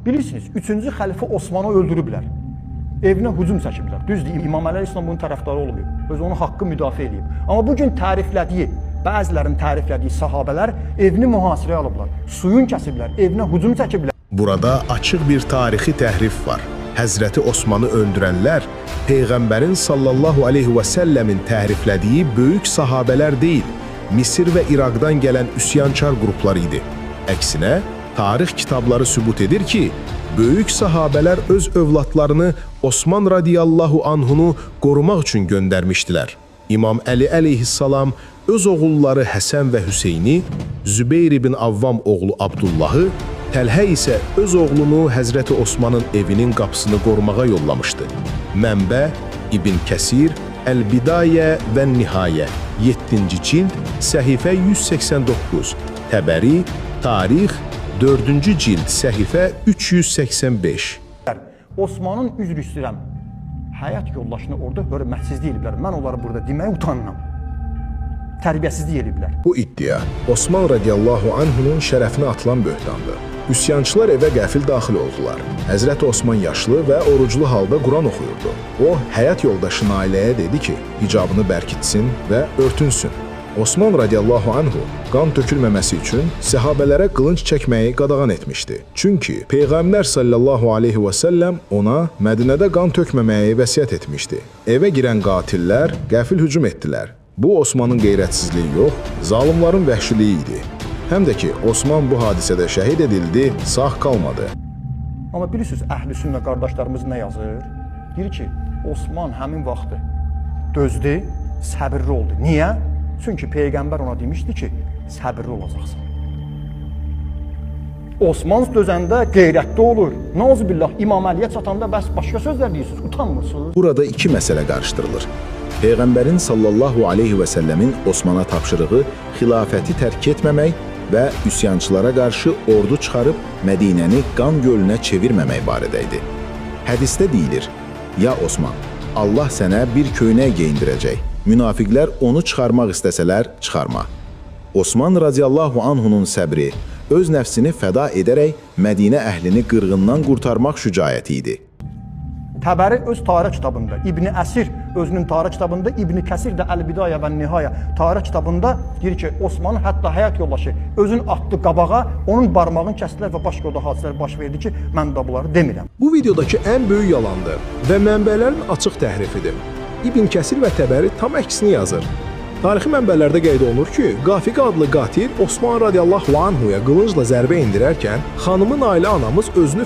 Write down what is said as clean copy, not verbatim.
Bilirsiniz, 3-cü xəlifə Osmanı öldürüblər. Evinə hücum çəkiblər. Düzdür, İmam Əli əleyhissalam bunun tərəfdarı olmayıb. Öz onun haqqı müdafiə eləyib. Amma bu gün təriflədiyi, bəzilərinin təriflədiyi sahabələr evini mühasirəyə alıblar. Suyun kəsiblər, evinə hücum çəkiblər. Burada açıq bir tarixi təhrif var. Həzrəti Osmanı öldürənlər Peyğəmbərin sallallahu aleyhi və səlləmin təhriflədiyi böyük sahabələr deyil, Misir və İraqdan gələn üsyankar qruplar idi. Əksinə, tarix kitabları sübut edir ki, böyük sahabələr öz övladlarını Osman radiyallahu anhunu qorumaq üçün göndərmişdilər. İmam Əli əleyhissalam öz oğulları Həsən və Hüseyni, Zübeyir ibn Avvam oğlu Abdullahı, Təlhə isə öz oğlunu Həzrəti Osmanın evinin qapısını qorumağa yollamışdı. Mənbə İbn Kəsir, Əl-Bidayə və Nihayə, 7-ci cild, səhifə 189, Təbəri, Tarix, 4-cü cild, səhifə 385. Osmanın, üzr istəyirəm, həyat yoldaşını orada hörmətsizlik eləyiblər. Mən onları burada deməyə utanıram. Tərbiyəsizlik eləyiblər. Bu iddia Osman radiyallahu anhunun şərəfinə atılan böhtandır. Üsyançılar evə qəfil daxil oldular. Həzrəti Osman yaşlı və oruclu halda Quran oxuyurdu. O, həyat yoldaşı Nailəyə dedi ki, hicabını bərkitsin və örtünsün. Osman radiyallahu anhu qan tökülməməsi üçün səhabələrə qılınc çəkməyi qadağan etmişdi. Çünki Peyğəmbər sallallahu aleyhi və səlləm ona Mədinədə qan tökməməyi vəsiyyət etmişdi. Evə girən qatillər qəfil hücum etdilər. Bu Osmanın qeyrətsizliyi yox, zalımların vəhşiliyi idi. Həm də ki, Osman bu hadisədə şəhid edildi, sağ qalmadı. Amma bilirsiniz, əhl-i sünnə qardaşlarımız nə yazır? Deyir ki, Osman həmin vaxtı dözdü, səbirli oldu. Niyə? Çünki Peyğəmbər ona demişdi ki, səbirli olacaqsan. Osman dözəndə qeyrətli olur. Nauzubillah, İmam Əliyə çatanda bəs başqa sözlər deyirsiniz, utanmırsınız? Burada iki məsələ qarışdırılır. Peyğəmbərin sallallahu aleyhi və səlləmin Osmana tapşırığı xilafəti tərk etməmək və üsyançılara qarşı ordu çıxarıb Mədinəni qan gölünə çevirməmək barədə idi. Hədisdə deyilir: "Ya Osman, Allah sənə bir köynək geyindirəcək. Münafiqlər onu çıxarmaq istəsələr, çıxarma." Osman radiyallahu anhunun səbri öz nəfsini fəda edərək Mədinə əhlini qırğından qurtarmaq şücaəti idi. Təbəri öz tarix kitabında, İbni Əsir özünün tarix kitabında, İbni Kəsir də Əl-Bidayə və Nihayə tarix kitabında deyir ki, Osmanın hətta həyat yoldaşı özün atdı qabağa, onun barmağını kəsdilər və başqa da hadisələr baş verdi ki, mən də bunları demirəm. Bu videodakı ən böyük yalandır və mənbələrin açıq təhrifidir. İbn Kəsir və Təbəri tam əksini yazır. Tarixi mənbələrdə qeyd olunur ki, Qafiqə adlı qatil Osman radiyallahu anhuya qılıncla zərbə endirərkən xanımı Nailə anamız özünü